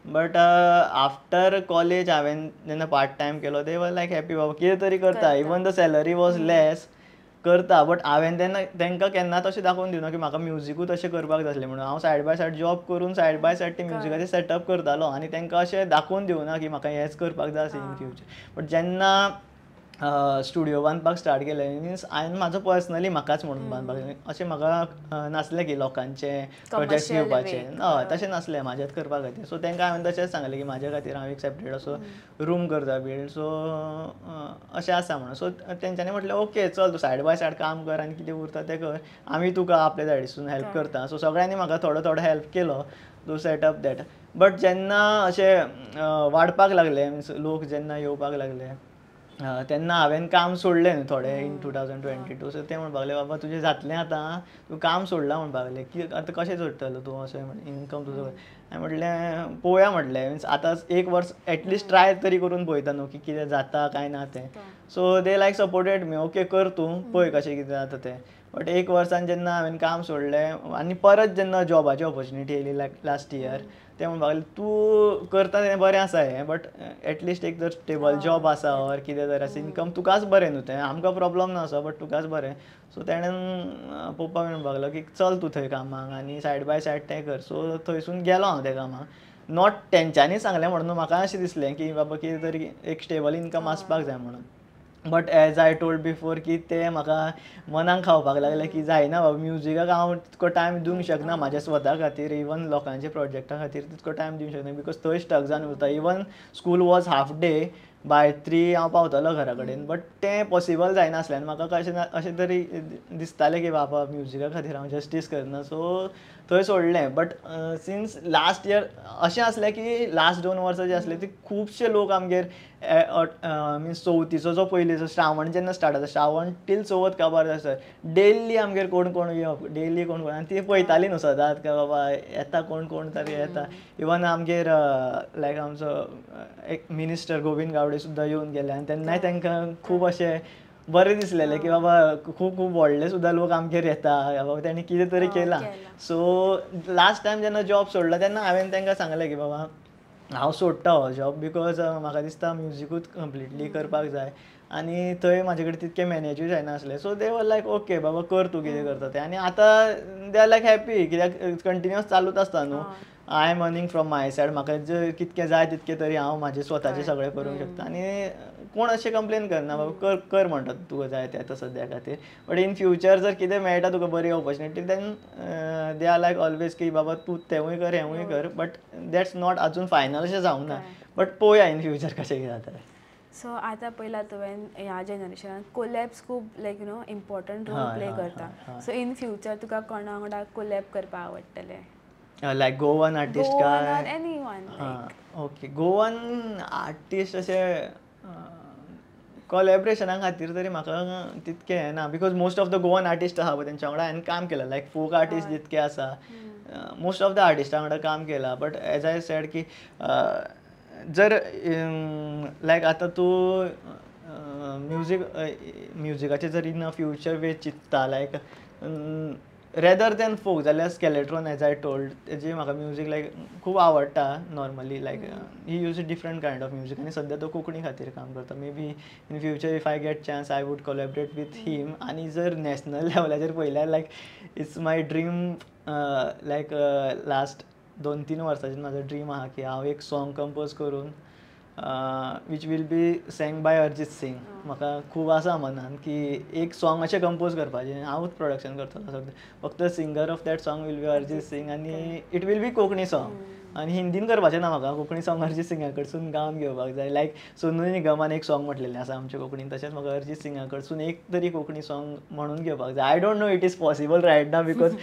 बट आफ्टर कॉलेज हांवें जेन्ना पार्ट टायम केलो दे वर लायक हॅपी बाबा कितें तरी करता, even the salary was less करता. बट हांवें तेन्ना तांकां केन्नाच अशें दाखोवन दिवना की म्हाका म्युजिकूच अशें करपाक जाय आसलें म्हणून. हांव सायड बाय सायड जॉब करून सायड बाय सायड ते म्युजिकाचें सेटअप करतालो आनी तांकां अशें दाखोवन दिवना की म्हाका हेंच करपाक जाय आसलें इन फ्युचर. बट जेन्ना स्टुडियो बांदपाक स्टार्ट केलें मिन्स हांवें म्हाजो पर्सनली म्हाकाच म्हणून बांदपाक अशें म्हाका नासलें की लोकांचे प्रोजेक्ट्स घेवपाचे, हय तशें नासलें म्हाजेंच करपा खातीर. सो तांकां हांवें तशेंच सांगलें की म्हाज्या खातीर हांव एक सेपरेट असो रूम करता बिल्ड, सो अशें आसा म्हणून. सो तेंच्यांनी म्हटलें ओके चल तूं सायड बाय सायड काम कर आनी कितें उरता तें कर, आमी तुका आपल्या सायडीसून हेल्प करता. सो सगळ्यांनी म्हाका थोडो थोडो हेल्प केलो टू सेटअप that. But जेन्ना अशें वाडपाक लागलें मिन्स लोक जेन्ना येवपाक लागले तेन्ना हांवें काम सोडलें न्हू थोडें इन 2022. सो ते म्हणपाक लागले बाबा तुजें जातलें आतां, तूं काम सोडलां म्हणपाक लागले की आतां कशें जोडटलो तूं अशें इनकम तुजो. हांवें म्हटलें पळोवया म्हटलें मिन्स आतां एक वर्स एटलिस्ट ट्राय तरी करून पळयता न्हू की कितें जाता काय ना तें. So they like supported me, okay कर तूं पळय कशें कितें जाता तें. बट एक वर्सान जेन्ना हांवें काम सोडलें आनी परत जेन्ना जॉबाची ऑपॉर्च्युनिटी येयली लायक लास्ट इयर, ते म्हणपाक लागले तूं करता तें बरें आसा हें, बट एटलिस्ट एक जर स्टेबल जॉब आसा ऑर कितें जर आसा इनकम तुकाच बरें न्हू तें, आमकां प्रॉब्लम ना असो बट तुकाच बरें. सो तेणेन पप्पा म्हणपाक लागलो की चल तूं थंय कामाक आनी सायड बाय सायड तें कर. सो थंयसून गेलो हांव त्या कामाक, not तेंच्यांनी सांगलें म्हणून म्हाका अशें दिसलें की बाबा कितें तरी एक स्टेबल इनकम आसपाक जाय म्हणून. But as I told before की ते म्हाका मनाक खावपाक लागले की जायना बाबा म्युजिकाक हांव तितको टायम दिवंक शकना म्हाज्या स्वता खातीर, इवन लोकांच्या प्रोजेक्टा खातीर तितको टायम दिवंक शकना because थंय स्टक जावन उरता. Even school was half day, by 3 हांव पावतालो घरा कडेन, बट तें पॉसिबल जायनासलें आनी म्हाका कशें ना अशें तरी दिसतालें की बाबा म्युजिका खातीर हांव जस्टीस करना, सो थंय सोडलें. बट सिन्स लास्ट इयर अशें आसलें की लास्ट 2 वर्सां जी आसली ती खुबशे लोक आमगेर मिन्स चवथीचो जो पयलींचो श्रावण जेन्ना स्टार्ट जाता, श्रावण टील चवथ काबार जायसर डेली आमगेर कोण कोण येवप, डेली कोण कोण, आनी ती पळयताली न्हू सदांच काय बाबा येता कोण कोण तरी येता. इवन आमगेर लायक आमचो एक मिनिस्टर गोविंद गावडे फावटी सुद्दां येवन गेले आनी तेन्नाय तांकां खूब अशें बरें दिसलेलें की बाबा खूब खूब व्हडले सुद्दां लोक आमगेर येता, बाबा तेणी कितें तरी केलां. सो लास्ट टायम जेन्ना जॉब सोडलो तेन्ना हांवें तांकां सांगलें की बाबा हांव सोडटा हो जॉब because म्हाका दिसता म्युजिकूच कंप्लिटली करपाक जाय आनी थंय म्हाजे कडेन तितकें मॅनेजूय जायनासलें. So they were like okay बाबा कर तूं कितें करता तें. आनी आतां they are like happy कित्याक कंटिन्युअस चालूच आसता न्हू. I am earning from my side, म्हाका जे कितकें जाय तितकें तरी हांव म्हाजें स्वताचें सगळें करूंक शकता आनी कोण अशें कंप्लेन करना, बाबा कर कर म्हणटा तुका जाय तें आतां सद्या खातीर. बट इन फ्युचर जर कितें मेळटा तुका बरी opportunity then they are like always की बाबा तूं तेंवूय कर हेंवूय कर, बट that's not अजून फायनल अशें जावंक ना, बट पळोवया इन फ्युचर कशें कितें जाता. सो आतां पयला तुवें ह्या जनरेशनान कोलॅब्स खूब like you know important role play करता. सो इन फ्युचर तुका कोणा वांगडा कोलॅब करपाक आवडटलें? लायक गोवन आर्टिस्ट काय एनीवन? ओके, गोवन आर्टिस्ट अशें कोलॅबरेशना खातीर तरी म्हाका तितकें हें ना because most of the Goan artist आसा पळय तेंच्या वांगडा हांवें काम केलां. लायक फोक आर्टिस्ट जितके आसा मोस्ट ऑफ the आर्टिस्टा वांगडा काम केलां. बट एज I said की जर लायक आतां तूं म्युजीक म्युजिकाचें जर इन फ्युचर वे चिंतता लायक रेदर दॅन फोक जाल्यार स्केलेट्रॉन एज I told तेजी म्हाका म्युजीक लायक खूब आवडटा normally. Like he use different kind of music आनी सद्या तो कोंकणी खातीर काम करता. Maybe in future if I get chance I would collaborate with him. आनी जर नॅशनल लेवलाचेर पळयल्यार like it's my dream like last 2-3 वर्सांचेर म्हाजो ड्रीम आहा की हांव एक सॉंग कंपोज करून which will be sang by Arijit Singh. म्हाका खूब आसा मनान की एक सॉंग अशें कंपोज करपाचें, हांवूच प्रोडक्शन करतलो सगळें, फक्त singer of that song will be Arijit Singh आनी it will be Konkani song. आनी हिंदीन करपाचें ना म्हाका, कोंकणी सॉंग अरिजीत सिंगा कडसून गावन घेवपाक जाय. लायक सोनू निगमान एक सॉंग म्हटलेलें आसा आमच्या कोंकणीन, तशेंच म्हाका अरिजीत सिंगा कडसून एक तरी कोंकणी सॉंग म्हणून घेवपाक जाय. I don't know it is possible right now because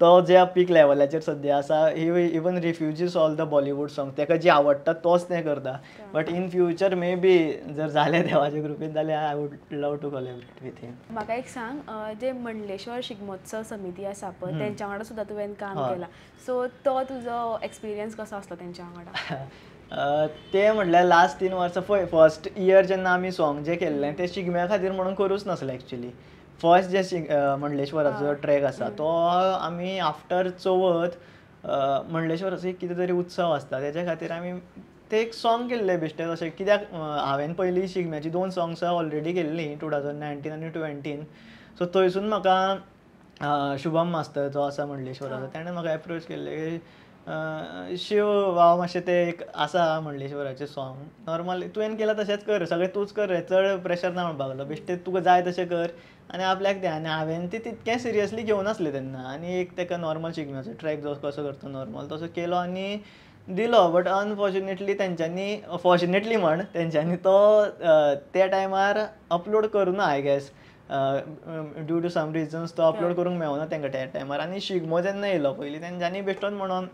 तो ज्या पीक लेवलाचेर सद्या आसा he even refuses all the Bollywood song, ताका जी आवडटा तोच तें करता. But in future maybe जर जालें देवाच्या कृपेन जाल्यार I would love to collaborate with him. म्हाका एक सांग, जे मंडलेश्वर शिगमोत्सव समिती आसा पळय तेंच्या वांगडा सुद्दां तुवें काम केलां, सो तो तुजो एक्सपिरियन्स कसो आसलो तेंच्या वांगडा? ते म्हटल्यार लास्ट 3 वर्सां फर्स्ट इयर जेन्ना आमी सॉंग जें केल्लें तें शिगम्या खातीर म्हणून करूच नासलें एक्चुली. फर्स्ट जे मंडलेश्वराचो ट्रॅक आसा तो आमी आफ्टर चवथ मंडलेश्वराचो एक कितें तरी उत्सव आसता तेच्या खातीर आमी ते एक सॉंग केल्लें बेश्टें अशें. कित्याक हांवें पयलीं शिगम्याची 2 सॉंग्सां ऑलरेडी केल्लीं 2019 आनी 2020. सो थंयसून म्हाका शुभम मास्तर जो आसा मंडलेश्वराचो तेणें म्हाका एप्रोच केल्लें की शिव वाव मातशें तें एक आसा मंडलेश्वराचें सॉंग नॉर्मल तुवें केलां तशेंच कर, सगळें तूंच कर रे, चड प्रेशर ना म्हणपाक लागलो, बेश्टें तुका जाय तशें कर आनी आपल्याक तें. आनी हांवें तें तितकें सिरियसली घेवनासलें तेन्ना आनी एक ताका नॉर्मल शिगम्याचो ट्रॅक जो कसो करता नॉर्मल तसो केलो आनी दिलो. बट अनफॉर्च्युनेटली तेंच्यांनी, फॉर्च्युनेटली म्हण, तेंच्यांनी तो त्या टायमार अपलोड करुना I guess due to some reasons तो अपलोड करूंक मेळना तांकां त्या टायमार. आनी शिगमो जेन्ना येयलो पयलीं तेंच्यांनी बेश्टोच म्हणून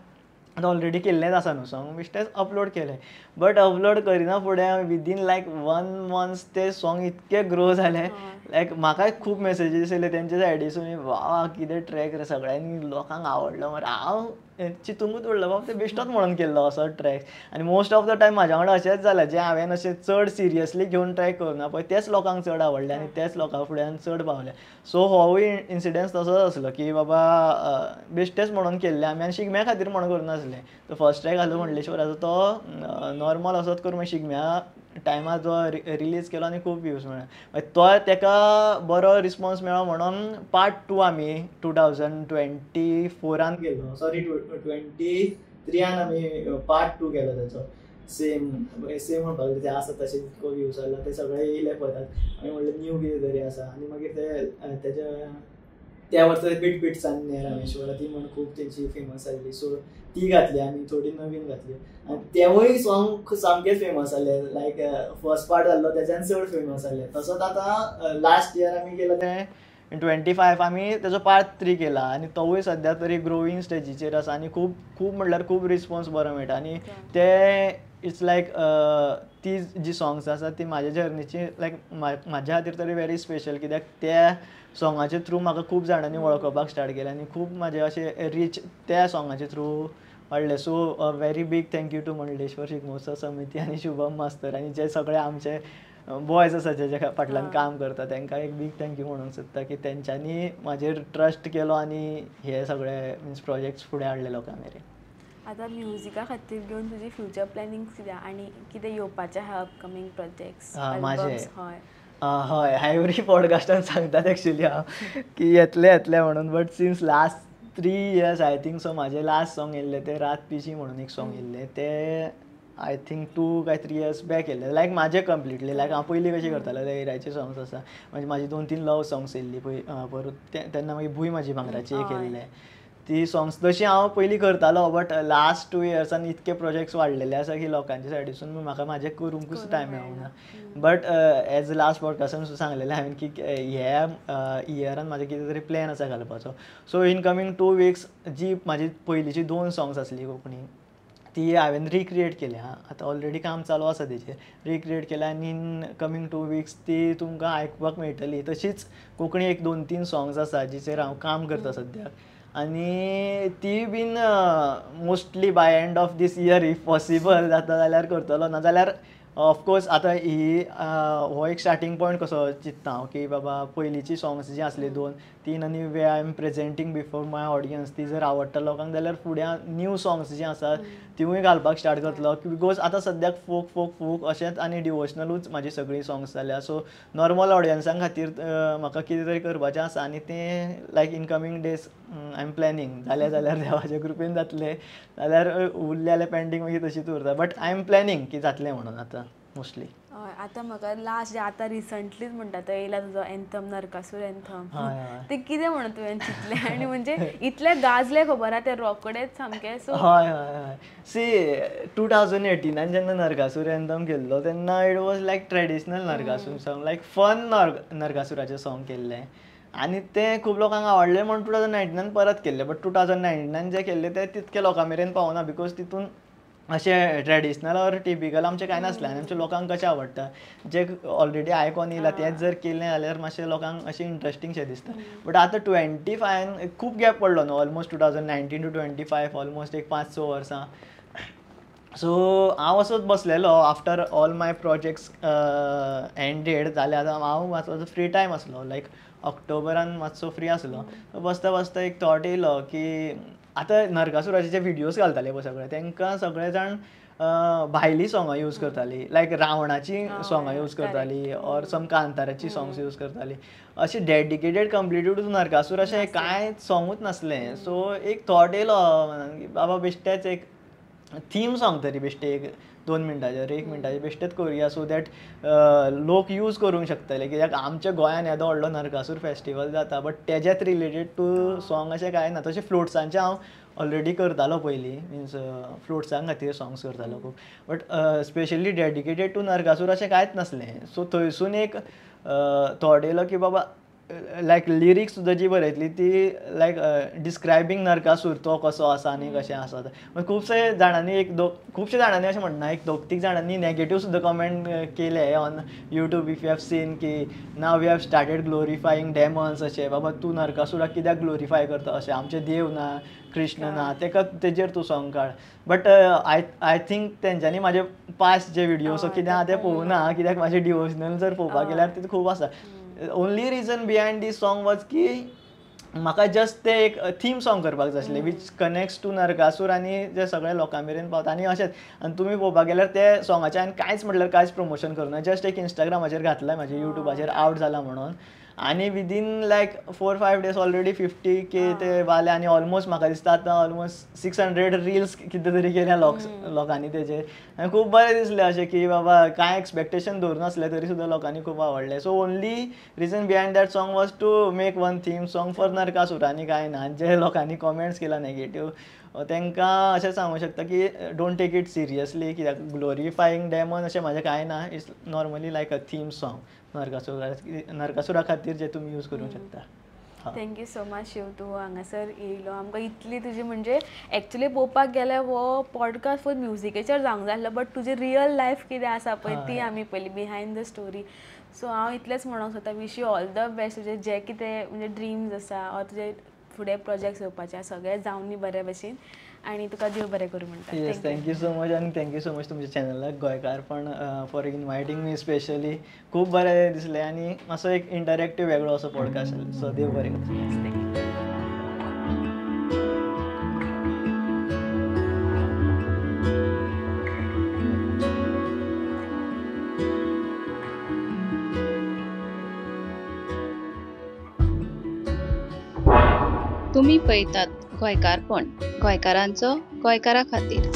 आतां ऑलरेडी केल्लेंच आसा न्हू सॉंग, बेश्टेंच अपलोड केलें. बट अपलोड करिना फुडें विदीन लायक 1 मंथ तें सॉंग इतकें ग्रो जालें लायक म्हाकाय खूब मॅसेजीस येयले तेंच्या सायडीसून, वा कितें ट्रॅक रे, सगळ्यांनी लोकांक आवडलो मरे. हांव चिंतुकूच उरलो बाबा तें बेश्टोच म्हणून केल्लो असो ट्रॅक. आनी मोस्ट ऑफ the time म्हाज्या वांगडा अशेंच जालें, जें हांवें अशें चड सिरियसली घेवन ट्रॅक करुना पळय तेंच लोकांक चड आवडलें आनी तेंच लोकां फुड्यान चड पावलें. सो होवूय इन्सिडंस तसोच आसलो की बाबा बेश्टेच म्हणून केल्लें आमी आनी शिगम्या खातीर म्हणून करुनासलें. तो फर्स्ट ट्रॅक आसलो मंडलेश्वराचो तो नॉर्मल असोच करून मागीर शिगम्या टायमार जो रिलीज केलो आनी खूब व्यूज मेळ्ळे. मागीर तो तेका बरो रिस्पोन्स मेळ्ळो म्हणून पार्ट 2 आमी 2024 केलो, सॉरी 2023 आमी पार्ट 2 केलो तेचो. सेम सेम म्हणपाक लागले ते आसा तशें जितको व्यूज जाला ते सगळे येयले परत. आमी म्हणलें न्यू कितें तरी आसा आनी मागीर ते तेजे त्या वर्सा पीट पीट चान्ने रामेश्वरा ती म्हण खूब तेंची फेमस जाल्ली, सो ती घातली आमी, थोडी नवीन घातली आनी तेवूय सॉंग सामकें फेमस जालें. लायक फर्स्ट पार्ट जाल्लो तेच्यान चड फेमस जालें. तसोच आतां लास्ट इयर आमी केलो तें 25 आमी तेजो पार्ट 3 केला आनी तोवूय सद्या तरी ग्रोवींग स्टेजीचेर आसा आनी खूब खूब म्हणल्यार खूब रिस्पोन्स बरो मेळटा. आनी ते it's लायक ती जी सॉंग्स आसा ती म्हाज्या जर्नीची लायक म्हाज्या खातीर तरी वेरी स्पेशल, कित्याक त्या सॉंगाचे थ्रू म्हाका खूब जाणांनी वळखपाक स्टार्ट केलें आनी खूब म्हाजे अशे रीच त्या सॉंगाचे थ्रू वाडलें. So a very big thank you to Mandleshwar Shigmotsav Samiti आनी शुभम मास्तर आनी जे सगळे आमचे बॉयज आसा जेच्या फाटल्यान काम करता तांकां एक बीग thank you म्हणूंक सोदता की तेंच्यांनी म्हाजेर ट्रस्ट केलो आनी हे सगळे मिन्स प्रोजेक्ट्स फुडें हाडले लोकां मेरेन. आतां म्युजिका खातीर घेवन तुजी फ्युचर प्लॅनिंग कितें आनी कितें येवपाचें आहा अपकमींग प्रोजेक्ट्स? म्हाजे हय हय, एवरी पॉडकास्टान सांगतात एक्चुली हांव की येतलें येतलें म्हणून, but since last 3 years I think so म्हाजें लास्ट सॉंग येयल्लें तें रात पिशी म्हणून एक सॉंग येयल्लें, तें I think 2 काय 3 इयर्स बॅक येयल्लें. लायक म्हाजें कंप्लिटली लायक हांव पयलीं कशें करतालें लहराचे सॉंग्स आसा, म्हणजे म्हाजी 2-3 लव सॉंग्स येयल्लीं पय, परत तेन्ना मागीर भूंय म्हाजी भांगराची एक येयल्लें, ती सॉंग्स तशी हांव पयलीं करतालो, बट लास्ट 2 इयर्सान इतके प्रोजेक्ट्स वाडलेले आसा की लोकांच्या सायडीसून म्हाका म्हाजें करूंकूच टायम मेळना. बट एज लास्ट पॉडकास्टान सांगलेलें हांवें की ह्या इयरान म्हाजें कितें तरी प्लॅन आसा घालपाचो. सो इनकमींग 2 वीक्स जी म्हाजी पयलींची 2 सॉंग्स आसली कोंकणी ती हांवें रिक्रिएट केल्या, आतां ऑलरेडी काम चालू आसा तेजेर, रिक्रिएट केल्या आनी इन कमींग 2 वीक्स ती तुमकां आयकुपाक मेळटली. तशीच कोंकणी एक 2-3 सॉंग्स आसा जिचेर हांव काम करता सद्याक आनी ती बीन mostly by end of this year if possible जाता जाल्यार करतलो, नाजाल्यार ऑफकोर्स आतां ही हो एक स्टार्टींग पॉयंट कसो चिंत्ता हांव की बाबा पयलींची सॉंग्स जीं आसलीं 2-3 आनी way I am presenting before my audience ती जर आवडटा लोकांक जाल्यार फुडें न्यू सॉंग्स जीं आसात तिवूय घालपाक स्टार्ट करतलो. Because आतां सद्याक फोक फोक फोक अशेंच आनी डिवोशनलूच म्हाजी सगळीं सॉंग्स जाल्या, सो नॉर्मल ऑडियन्सां खातीर म्हाका कितें तरी करपाचें आसा आनी तें like in coming days I am planning, जालें जाल्यार देवाच्या कृपेन जातलें, जाल्यार उरलें जाल्यार पेंडींग मागीर तशीच उरता, बट I am planning की जातलें म्हणून आतां मोस्टली. हय, आतां म्हाका लास्ट आतां रिसंटलीच म्हणटा तो येयला तुजो एन्थम, नरकासूर एन्थम, ते कितें म्हणून तुवें चिंतलें आनी म्हणजे इतलें गाजलें खबर आहा तें रोकडेच सामकें? सो हय हय हय, सी 2018 जेन्ना नरकासूर एन्थम केल्लो तेन्ना it was like traditional Narakasur song, like fun नरकासुराचें song केल्लें आनी तें खूब लोकांक आवडलें म्हणून 2019 परत केल्लें. बट 2019 जें केल्लें तें तितकें लोकां मेरेन पावना because तितून अशें ट्रेडिशनल ऑर टिपिकल आमचें कांय नासलें आनी आमच्या लोकांक कशें आवडटा जें ऑलरेडी आयकोन येयलां तेंच जर केलें जाल्यार मातशें लोकांक अशें इंट्रस्टींग शें दिसता. बट आतां 25 खूब गॅप पडलो न्हू, ऑलमोस्ट 2019 टू 25 ऑलमोस्ट एक 5-6 वर्सां. सो हांव असोच बसलेलो after all my projects ended जाल्यार आतां हांव मातसो फ्री टायम आसलो, लायक ऑक्टोबरान मातसो फ्री आसलो, बसता बसता एक थॉट येयलो की आतां नरकासुराचे जे व्हिडियोज घालताले पळय सगळे तांकां सगळे जाण भायली सोंगां यूज करताली, लायक रावणाची सोंगां यूज करताली ऑर सम कांताराची सोंग्स यूज करताली, अशें डेडिकेटेड कंप्लिटली टू नरकासूर अशें कांय सोंगूच नासलें. सो एक थॉट येयलो की बाबा बेश्टेच एक थीम सॉंग तरी बेश्टें एक 2 मिनटाचेर 1 मिनटाचेर बेश्टेच करुया सो that लोक यूज करूंक शकतले, कित्याक आमच्या गोंयान येदो व्हडलो नरकासूर फेस्टिवल जाता बट तेज्यात रिलेटेड टू सॉंग अशें कांय ना. तशें फ्लोट्सांचें हांव ऑलरेडी करतालो पयलीं, मिन्स फ्लोट्सां खातीर सॉंग्स करतालो खूब, but specially dedicated to Narakasur अशें कांयच नासलें. सो थंयसून एक थॉट येयलो की बाबा लायक लिरिक्स सुद्दां जी बरयतली ती लायक डिस्क्रायबींग नरकासूर तो कसो आसा आनी कशें आसा. खुबशे जाणांनी खुबशे जाणांनी अशें म्हणना, एक 2-3 जाणांनी नेगेटीव सुद्दां कमेंट केले on YouTube if you have seen की now we have started glorifying demons, अशें बाबा तूं नरकासुराक कित्याक ग्लोरिफाय करता, अशें आमचे देव ना कृष्ण ना तेका तेजेर तूं सॉंग काड. बट I think तेंच्यांनी म्हाजे पास्ट जे विडियोज कितें आहा ते पळोवना, कित्याक म्हाजे डिवोशनल जर पळोवपाक गेल्यार तितून खूब आसा. Only reason behind this song was की म्हाका जस्ट ते एक थीम सॉंग करपाक जाय आसलें which connects to Narakasur आनी जे सगळे लोकां मेरेन पावता आनी अशेंच. आनी तुमी पळोवपाक गेल्यार ते सॉंगाचें हांवें कांयच म्हटल्यार कांयच प्रमोशन करूं ना, जस्ट एक इंस्टाग्रामाचेर घातलां म्हाजें युट्यूबाचेर आवट जाला म्हणून आनी within like 4-5 days already 50K ते वाले आनी ऑलमोस्ट म्हाका दिसता आतां ऑलमोस्ट 600 रिल्स कितें तरी केल्या लोकांनी तेजेर आनी खूब बरें दिसलें अशें की बाबा कांय एक्सपेक्टेशन दवरनासलें तरी सुद्दां लोकांनी खूब आवडलें. So only reason behind that song was to make one theme song for Narakasur आनी कांय ना. जे लोकांनी कमेंट्स केला नेगेटीव तांकां अशें सांगूंक शकता की don't take it seriously, कित्याक ग्लोरिफाईंग डेमन अशें म्हाजें कांय ना, it's normally like a theme song नरकासुरा खातीर जे तुमी यूज करूंक शकता. Thank you so much Shiv, तूं हांगासर येयलो आमकां इतली तुजी म्हणजे एक्चुली पळोवपाक गेल्यार हो पॉडकास्ट फूल म्युजिकेचेर जावंक जाय आसलो, बट तुजी रियल लायफ कितें आसा पळय ती आमी पळयली बिहायंड the story. सो हांव इतलेंच म्हणूंक सोदता, wish you all the best, तुजे जे कितें म्हणजे ड्रीम्स आसा ऑर तुजे फुडें प्रोजेक्ट्स येवपाचे सगळे जावनी बरे भशेन आनी तुका देव बरें करूं म्हणटा. Yes, thank you so much आनी thank you so much तुमच्या चॅनलाक गोंयकारपण फॉर इनवायटींग मी स्पेशली. खूब बरें दिसलें आनी मातसो एक इंटरेक्टीव वेगळो असो पॉडकास्ट आसलो. सो देव बरें करूं. Yes, thank you. तुमी पळयतात गोंयकारपण, गोंयकारांचो गोंयकारा खातीर.